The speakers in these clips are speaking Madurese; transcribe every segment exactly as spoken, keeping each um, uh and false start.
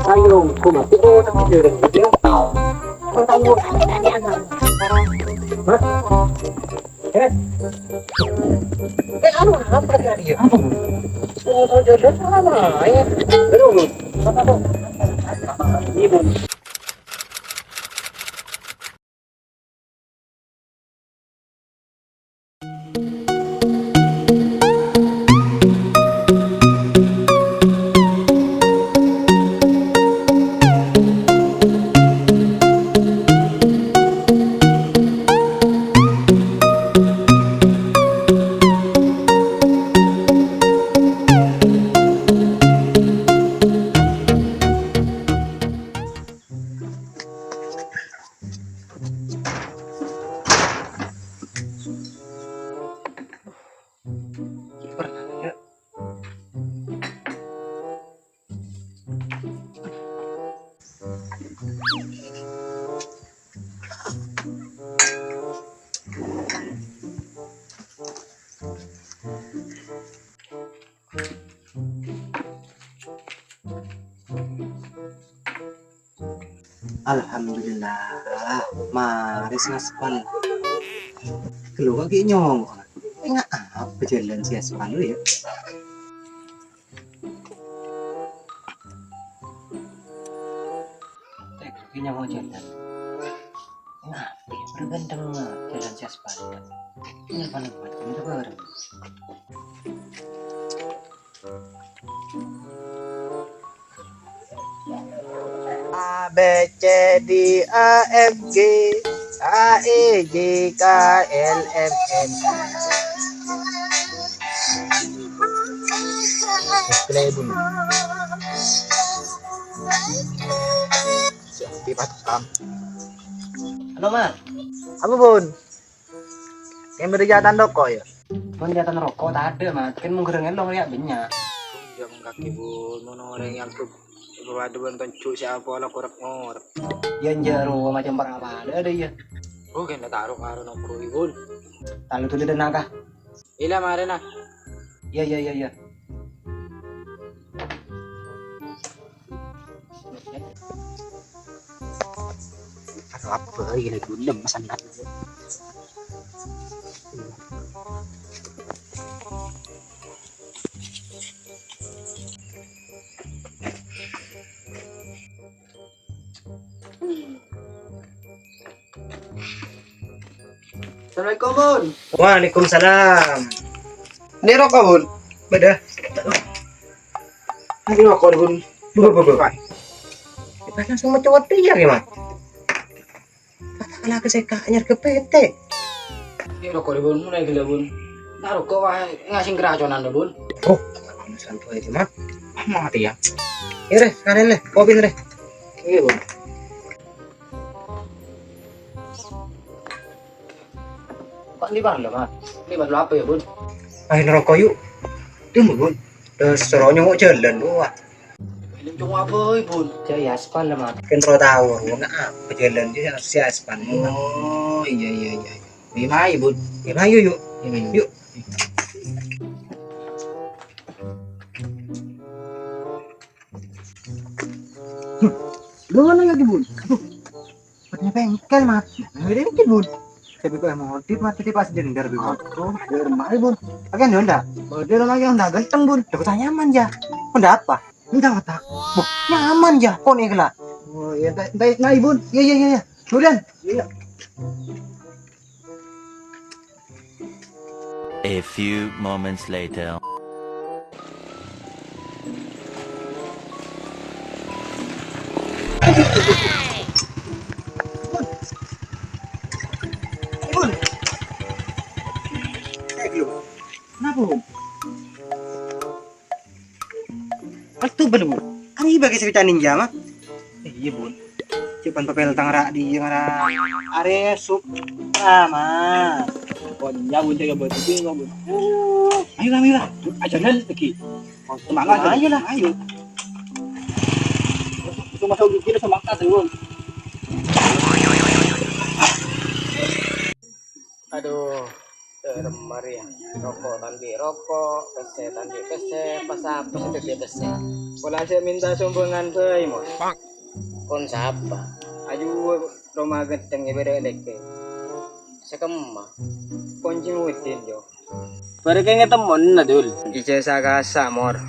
Ayo, kok mati? Oh, tapi dia udah gitu. Kok tahu? Hah? Eh? Eh, anu, apa tadi? Apa, Bu? Oh, jodoh sama, ya. Aduh, Bu. Apa, Bu? Ini, Bu. Alhamdulillah, marè sè ngaspal. Ghellâ' ghi' nyongnga'. Enga' apa jhâlân sè aspal, yâ? Tèk, ghi' nyongnga' jhâlân. Enga' apa, bârâmma jhâlân sè aspal. Ini paling penting, itu bareng. A, B, C, D, A, F, G, H, I, J, K, L, M, N. Play dulu. Siap, dipatok, Tam. Halo, Mas. Apa, Bun? Kèng bâdâ jâtana roko', yâ? Mon jâtana roko' tadâ', Mat. Kèng mon ghârâng èlong rèya bânnya'. Jhâ' mon kakè, Bun. Mon orèng yang tu, bâdâ bân tonju' sè apola korek-ngorek. Yâ, enjâ' rowa macem parapadâ adâ, yâ. Oh, kèng ta' taro karo nongko, Bun. Talo dulu dâ' naka. Ila, marèna. Yâ, yâ, yâ, yâ. Adu apa ini gulem sangat. Assalamualaikum, Bun. Waalaikumsalam. Ini roko', Bun. Bâdâ. Ini roko', Bun. Bu, bu, bu. Pas langsung macowat dia, gimana? Kata kala ke saya anyar ke P T. Ini roko', Bun. Mulai gila, Bun. Nah, roko', wah, ngasih keracunan, Bun. Oh, santai aja, Mat. Mati ya. Ini deh, sekalian deh. Kopi deh. Iya, Bun. Kok liwat lho, Mat? Liwat lho apa ya, Bun? Ayo neroko yuk. Tunggu, Bun. Terus suruh nyengok jalan, wah. Film cowok apa, Bun? Jadi aspal lah, Mat. Kan terus tahu, wong apa jalan dia si aspal, Bun. Oh, iya, iya, iya. Iya. Lima aja, Bun. Lima aja, yuk. Lima aja. Yuk. Lu mana lagi, Bun? Aduh, sepertinya bengkel, Mat. Nah, ini bengkel, Bun. Tapi kok emotif, Mat, tadi pas jender, Bun. Aduh, dari mana, Bun? Pakai Honda. Model lagi Honda ganteng, Bun. Dapat nyaman, ya. Honda apa? Honda otak. Wah, nyaman, ya. Kok nih, kelak? Oh, iya, baik, baik, nah, Bun. Iya, iya, iya, iya. Duluan. Iya. A few moments later. Kenapa, Bun? Pas tuh, Bun. Kan ini pakai cerita ninja, mah. Eh, iya, Bun. Cuman papel tang ra di yang ra. Are sup. Lama. Pokoknya, Bun, jaga buat itu, Bun. Ayo lah, ayo lah. Ayo lah. Semangat, ayo lah, ayo. Cuma tahu kita semangat, Bun. Aduh. Remma rèya. Roko' ta' andi' roko', pèssè ta' andi' pèssè, pa-sapa sè dhâddhiyâ pèssè? Pola sè mènta sombhângan bhâi, Mon. Kon sapa? Ayu, roma ghânteng è bârâ' lèkè. Sakemma. Konci Muhyiddin, yo. Bârâ' kèng ètemmona, Dul. Ijazah kasa', Mor.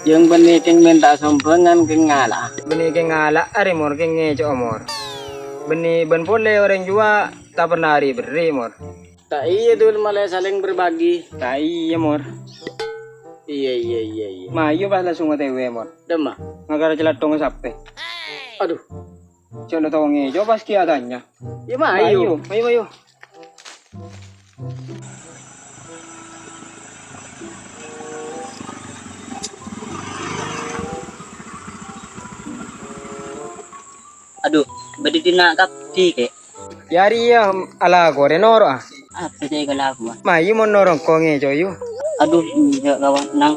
Yang bânnè kèng mènta sombhângan kèng ngala'a. Bânnè kèng ngala'a arè, Mor, kèng ngèco'a, Mor. Bânnè bân polè orèng juwa ta' pernah arè berri', Mor. Ta' iyâ, Dul, malah saling berbagi. Ta' iyâ, Mor. Iyâ, iyâ, iyâ, iyâ. Mayu pas langsung O T W, Mor. Dâmma? Ngaghâr calathong sapè. Aduh. Jhâ' lo tongè, coba pas ki atanya. Iyâ, mayu. Mayu, mayu, mayu. Aduh, bâdâ dinna' kabbhi, Kè. Yâ rèya alako rè noro'a. Apa sè èkalakowa? Mayu mon noro' engko' ngèco'a yu. Aduh, enjâ' kawan nang.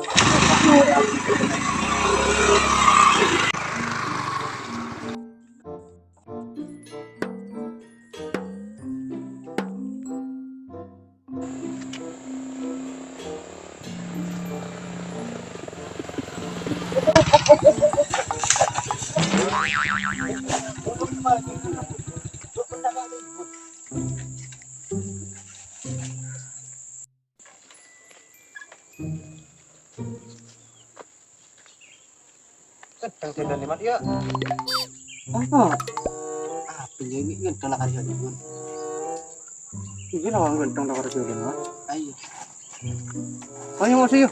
Ghânteng dhâlâna, Mat, yâ. Apa? Apa yâ ini ghânteng la karya, Bun? Ini lawang ghânteng la karya, Bun, Mat. Ayo. Ayo, Mas, ayo.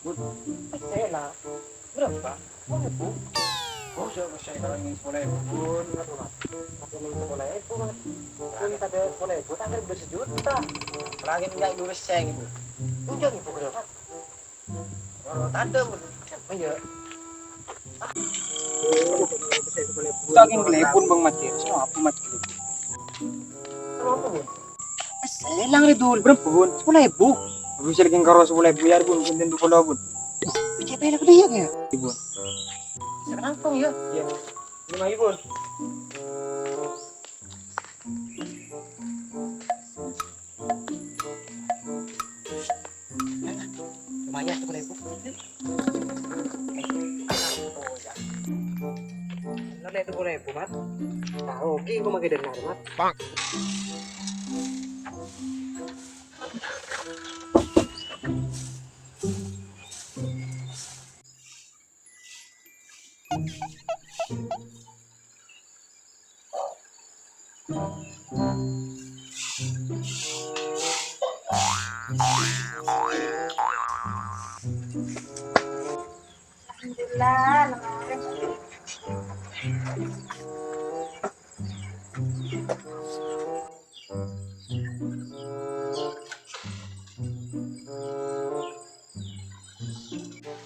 Bun, pèssèna bârâmpa? Sepuluh èbu. Oh, saya, saya kalau ingin sepuluh èbu, Bun. Aduh, Mas. Aku ingin sepuluh èbu, Mas. Bun, tadâ' sepuluh èbu, tanggal dua sejuta. Lagi enggak dua persen, Bun. Tunjuk, Bun, berapa? Oh, tadâ', Bun. Iya. Saking telepon, Bang Mat, ya. Sama apa, Mat? Kenapa, Bun? Selang rè, Dul. Berapa, Bun? Sepuluh èbu. Bun, saya lagi karo sepuluh èbu, ya, Bun. Bun, Bun, Bun, Bun. Cek pelek dia, ya? Bun. Sekarang, Bang, ya? Iya. Lima ribu, Bun. Lumayan tuh, Bun. Bener itu, Bun, Mat. Tahu, ki, gua makai dengar, Mat. Alhamdulillah,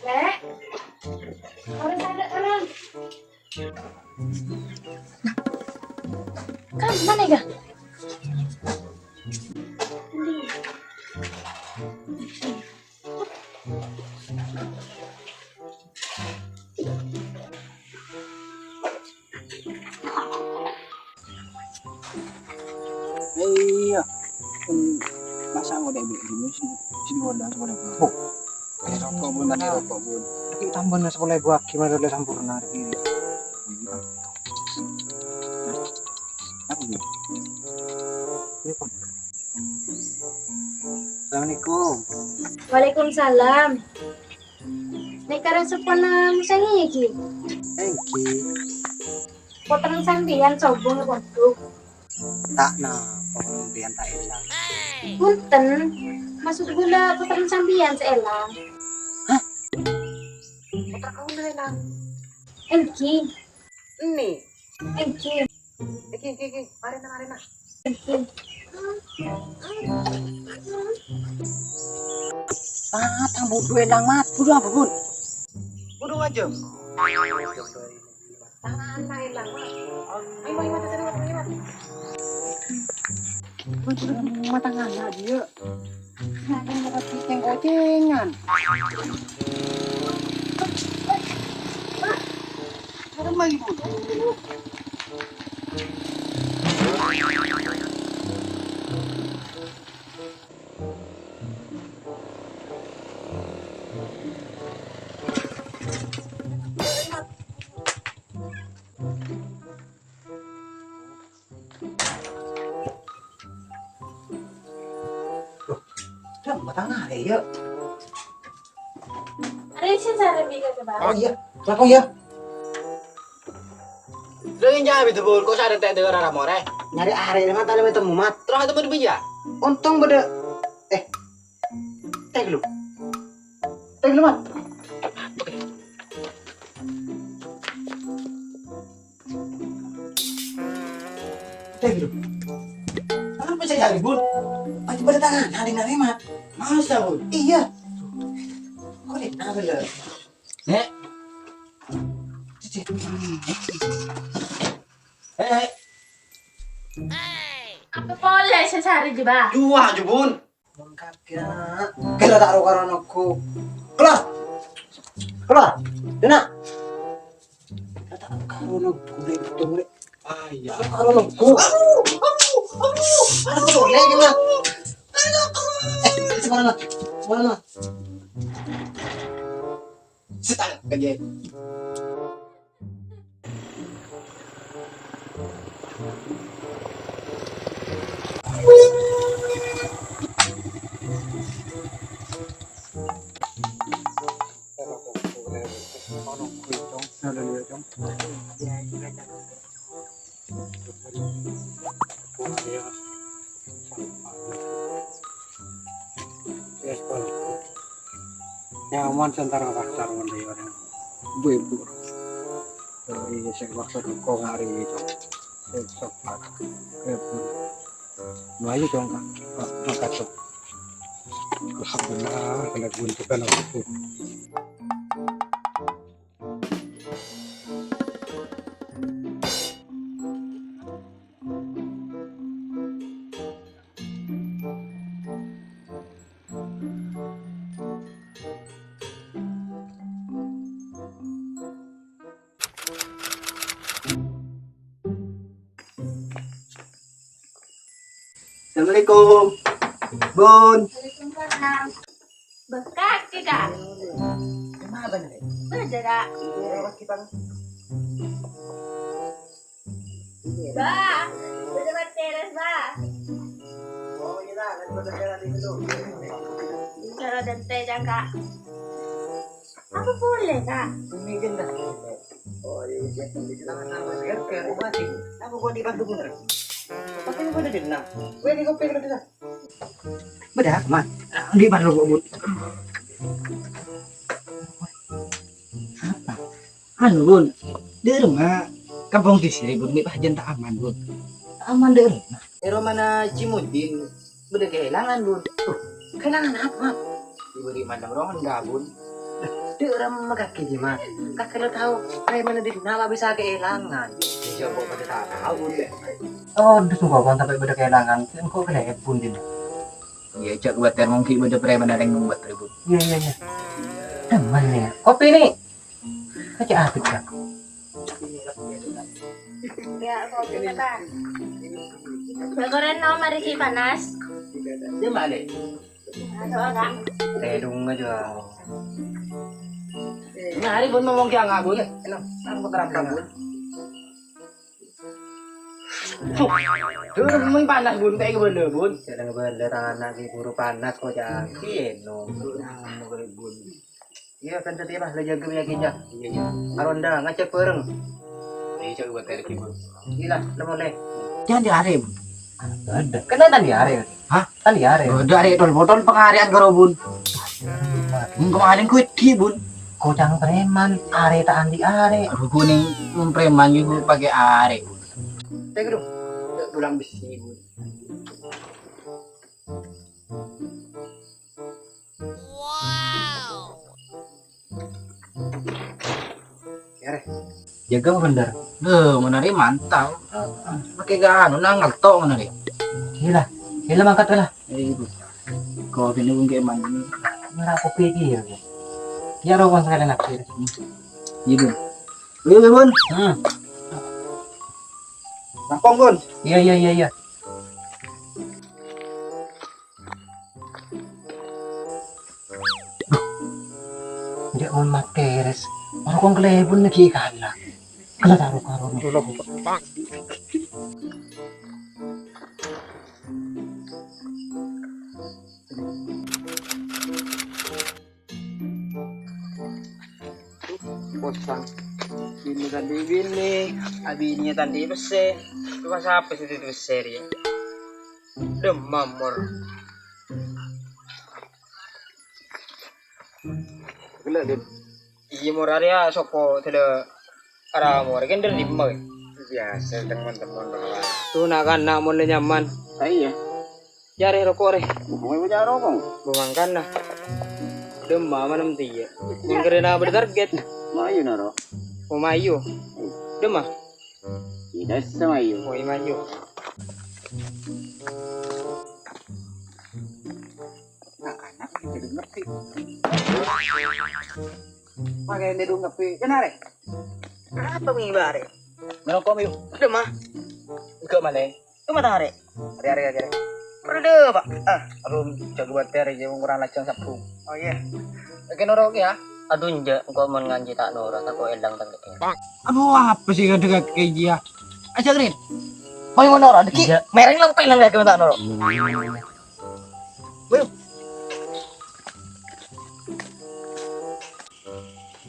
Leh, orang sadar orang. Kan mana ya? Iya. Pon masa' ngodek bi' dulu sih, sih dua belas boleh. Oh, eh, rokok, Bun, tadi rokok, Bun. Tapi tambah sepuluh ribu lagi, mari oleh sampurna lagi. Apa, Bun? Iya, Bun. Assalamualaikum. Waalaikumsalam. Nek karang sepona musangi iki? Enggi. Potren sampeyan sobung pondok. Tak napa, sampeyan tak elang. Punten, maksud kula potren sampeyan sè elang. Hah? Potren kaula elang? Enggi. Ini. Enggi. Iki, iki, iki. Marina, marina. Enggi. Ah, tang budhu elang, Mat. Budhu apa, Bun? Budhu aja. Tangan elang, Mat. Ayo, ayo, Mat, ayo, Mat, ayo, Mat. Matang anak dia. Makan makan ceng-kocengan. Sekarang lagi, Bu. Loh, ḍâ' emma tang arè, yâ. Arè sè carè bhighâ, Bang. Oh, iyâ. Lako, yâ. Lo yang jawab itu, Bun. Kok sadar tak dengar arah more? Nyarè arè, Mat, ta' temu, Mat. Terus ketemu di meja? Ontong bâḍâ, eh, teh lu. Teh lu, Mat. Teh lu. Kenapa saya cari, Bun? Pasti bâḍâ tang arè, Mat. Masa, Bun? Iyâ. Kok dia kenapa, lo? Nek. Cicit. Eh, eh. Apa polè sè carè, Jhâ', Bang? Jhâ' jhu, Bun. Mon kakè, kèra ta' ro-karo nonggu. Keluar. Keluar. Dina. Kèra ta' ro-karo nonggu, Rek. Tunggu, Rek. Ah, iya. Ta' ro-karo nonggu. Aduh, aduh, aduh. Aduh, Rek, gimana? Eh, semangat. Semangat. Setan, kaget. Yes, Bang. Nyaman sè entar ka pasar, mon, ya, orang. Bu, ibu. Iya, sè maksud engko' ngari, Cong. Sè sopat. Kebun. Melayu, Cong, Kak. Kak, makasih. Alhamdulillah, kena buntukan aku. Assalamualaikum. Bun. Waalaikumsalam. Bâh, kakè, Kak. Kenapa nih? Bâḍâ, Kak. Iya, lewat kita. Bâh, bâḍâ materes, Bâh. Oh, iya, lah, kan bâḍâ jalan itu. Bicara dan teh, Kak. Apa boleh, Kak? Ini kan dah. Oh, iya, iya. Sama-sama. Segar, segar. Apa sih? Aku kok dibantu bener? Tapi lu pada dengar. Gue di kopi lu dengar. Bâḍâ apa, Mat? Di mana lu, Bun? Apa? Anu, Bun. Ḍâ'remma kampong Disri, Bun, mè' pajhân ta' aman, Bun. Ta' aman ḍâ'remma. È romana Jimudin bâḍâ kaèlangan, Bun. Tuh, kaèlangan apa, Mat? Diberi mandang ronda, Bun. Ḍâ'remma kakè, Ji, Mat. Kakè lo tao, prèmanna ḍinna' bisa kaèlangan. Iya, kok pada tao, Bun. Oh, terus engko' sampai bâḍâ kaèlangan. Engko' kalèbun, Din. Iya, jhâ' kuwatir, monggi bâḍâ prèman orèng ngombât ribut. Iya, iya, iya. Temen ya. Kopi nih. Aja abis ya. Ya, kopi nih, Pak. Jagoran no, mari si panas. Dia balik. Ada orang. Tedung aja. Nah, hari pun ngomong ki angak gue. Enak. Aku terang gue. Tuh, tuh, mung panas, Bun, kayak gimana, Bun? Jangan gimana, tangan lagi buru panas kok, jangan. Iya, no. Iya, kan tadi lah, lo jaga yakinnya. Iya, iya. Aronda, ngecek bareng. Iya, coba buat Terki, Bun. Gila, lo mulai. Jangan di arem. Ada. Kenapa di arem? Hah? Kan ya, arè. Bâḍâ arè tol botol pengarian karo, Bun. Mung kemarin ku wedi, Bun. Kocang preman, arè ta' andi' arè. Aduh, kuning mung preman juga pakai arè, Bun. Teh, aduh. Tulang besi, Bun. Wow. Ya, Rè. Jaga bener. Duh, menari mantap. Pakai ganu, nang ngeltok menari. Gila. Iya, mangkat lah. Iya, Bu. Kok ini mungkin emang ini. Ngerapok iki ya, Bu. Ya, rokokan sekalian aku. Iya, Bu. Iya, Bu, Bun. Hmm. Rampung, Bun. Iya, iya, iya, iya. Ndak mon materes, ora kong kelebun lagi kalah. Kalah taruh karo. Bosan. Bini tadi bini, abininya tadi pesse. Cuma siapa sih itu pesse ya? Demam, Mor. Gila, Dit. Iya, Mor, arèya soko tèlè ara, Mor, kan dari lima, ya? Biasa, teman-teman. Tuh, nak kan, nak mon nyaman. Ah, iya. Jare roko, re. Bukan punya rokok. Bumangkana. Demma, mana menti, ya? Yang keren apa target? Mayu, naro. Oh, mayu. Demma. Tidak sama, iya. Oh, iya, mayu. Anak-anak jadi ngerti. Pakai dia dulu ngerti. Kenal, re? Apa mi bare? Ngerokok, yuk. Udah, mah. Enggak, mana? Itu matahari. Hari-hari aja, re. Udah, Pak. Ah, aduh, jago bater ya, kurang lajang sabung. Oh, iya. Oke, nurut ya. Aduh, enjak, engko' mon nganji ta' noro', tako' elang tang kete. Aduh, apa sih kadang kayak gini ya? Aja, Rin. Mau ngono ora, Deki? Iya. Mereng lempeng nang lagi ta' noro'. Wih.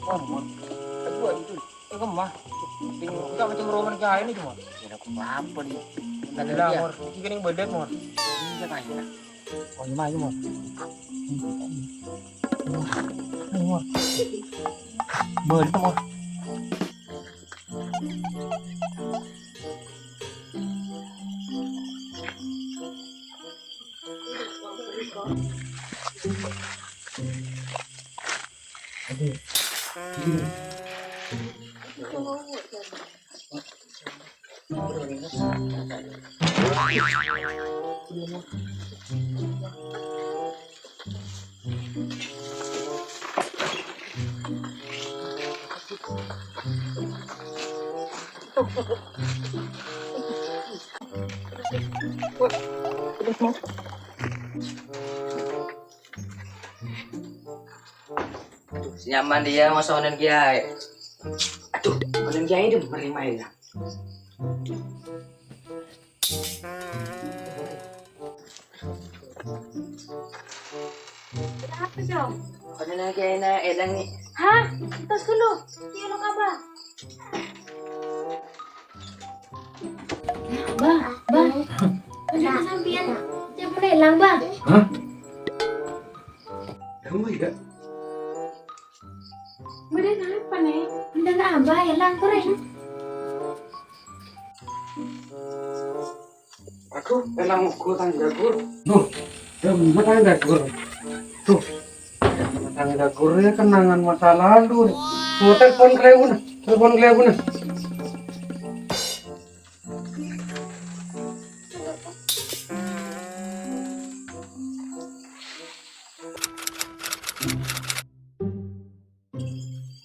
Oh, Mon. Aduh, itu. Eh, kemah. Enggak macam roman kayak ini cuma. Ya, aku apa nih? Enggak ada, Mor. Ini kan yang bedet, Mor. Ini enggak tanya. Oh, ini mah, ini, Mor. Ini, Mor. Bedet, Mor. Aduh, nyaman dia mau sonen kiai. Aduh, sonen kiai itu menerima ya. Kenapa, Cong? Sonen kiai na elang nih. Hah? Terus dulu. Iya, lo kabar. Bah, bah. Ada sampeyan. Siapa elang, bah? Hah? Kamu enggak? Beda apa nih? Beda apa ya, Lang? Kurang. Aduh, elang ugo tangga gur. Duh, elang ugo tangga gur. Duh, tangga gur ya kenangan masa lalu. Mau telepon ke Lewu, nah. Telepon ke Lewu, nah.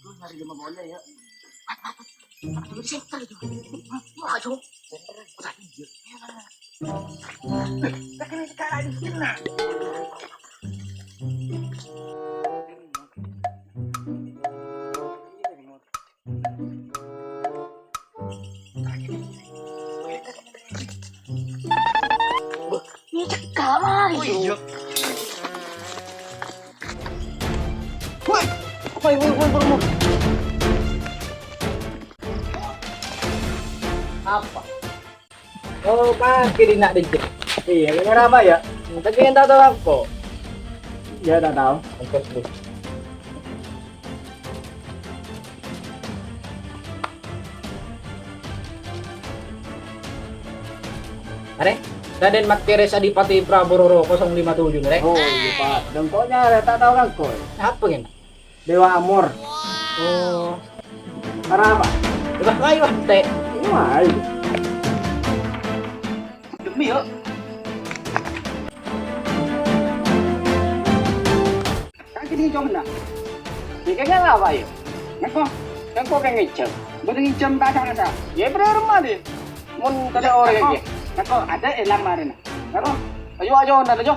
Lu nyari lima bola ya. Apa, apa? Apa tuh center itu? Wah, cowok. Center. Wah, iya. Kan ini sekarang ini kena. Wah, ini cekak, Mas. Oh, iya. Woi, woi, woi, woi, woi. Apa? Oh, kaki di nak dikit. Iya, ini apa ya? Tapi yang tak tahu apa. Ya, tak tahu. Oke, oke. Are, Raden Makteres Adipati Prabu Roro kosong lima tujuh, Rek. Oh, iya, Pak. Dengkoknya, Rek, tak tahu kan, kok. Apa, kan? Dewa Amor. Oh. Para apa? Dewa Rai, Pak. Teh. Ini mah. Demi, yuk. Coma na. Iyâ, kèngèng apa, yâ? Nèko, nèko kèngèng jhâm. Bânnè jhâm ta' ada rasa. Yâ, bener mah, deh. Mon tadâ' orèng, yâ. Nèko, ada èlang marèna. Nèko, ayo, ayo, ntar, ayo.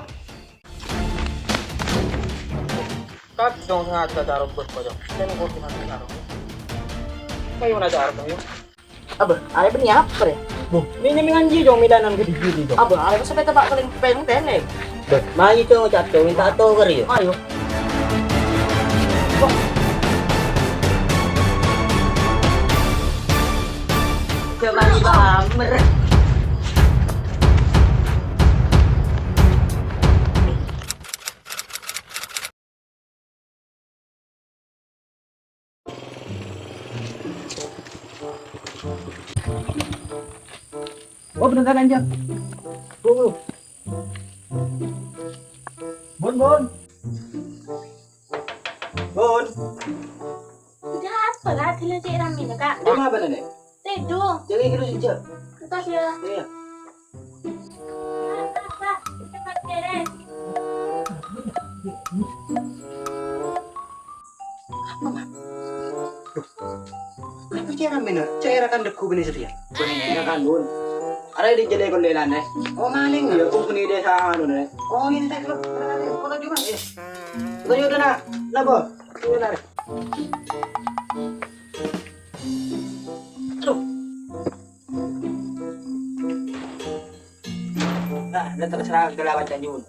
Kadhâng sengaja carobâ, kok, yâ. Nèko gimana, carobâ? Ayo, na, carobâ, yuk. Abah, arèya bânnè apa, rè? Bu, mènè mènganji, Jong, mèdanan ka dhibi', Jong. Abah, arèya sepeda Pak Keling pèng tènè. Bâh, mayu, Jong, ca'to, minta ato kèya, yâ. Ayo. Coba pamer. Oh, bentar, Anjang. Tunggu. Bun, Bun. Bun. Ada apa, Kak? Gila cek rame, Kak. Ada apa, Nenek? Tèdung. Jangan gitu saja. Kertas ya. Iya. Apa, Mak? Duh. Apa cèra mèna? Cèra kan deggu bini setia. Cèra kan, Bun. Ada di jele kondelan, eh. Oh, maling, ya? Oh, bini desa anu, eh. Oh, ini tak lo. Kota Juma, ya? Kota Juma, nah. Napa? Ini, nah. Aduh. Nah, udah terserah, udah lewat janji, Bun.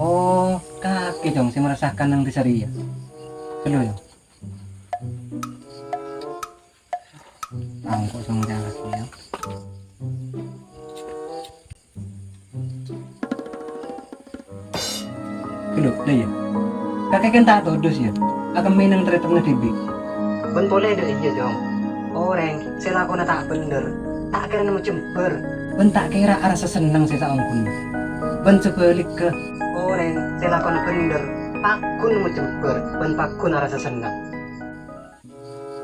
Oh, kakè dong sè merasakan nang desa rèya. Ghâllu, yâ. Angko' song jalan, yâ. Ghâllu, la, yâ. Kakè kan ta' todus, yâ. Akemmè nang tarètemna dhibi'. Bân polè dâ' iyâ, Jong. Orèng sè lakona ta' bhendher, ta' kèra nemmo jembhâr. Bân ta' kèra arassa senneng sè saongghuna. Bân sabhâligghâ, orèng sè lakona bhendher, pagghun nemmo jembhâr, bân pagghun arassa senneng.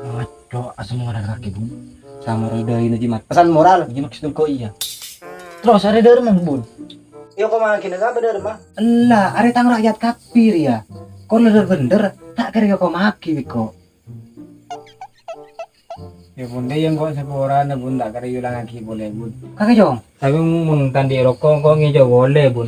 Ngaco asam moral kakè, Bun. Sama roda ini jimat. Pesan moral, jimat sengko iya. Terros arè dâremma, Bun? Yâ, kok magina apa dâremma? Ella, arè tang rakyat kabbhi rèya. Kor la bhendher, ta' kèra èokomaghi, bhiko. Yâ, Bun, dâ' iyâ engko' saporana, Bun, ta' kèra èolangaghi polè, Bun. Kakè, Jong? Tapè mon ta' andi' roko', engko' ngèco' polè, Bun.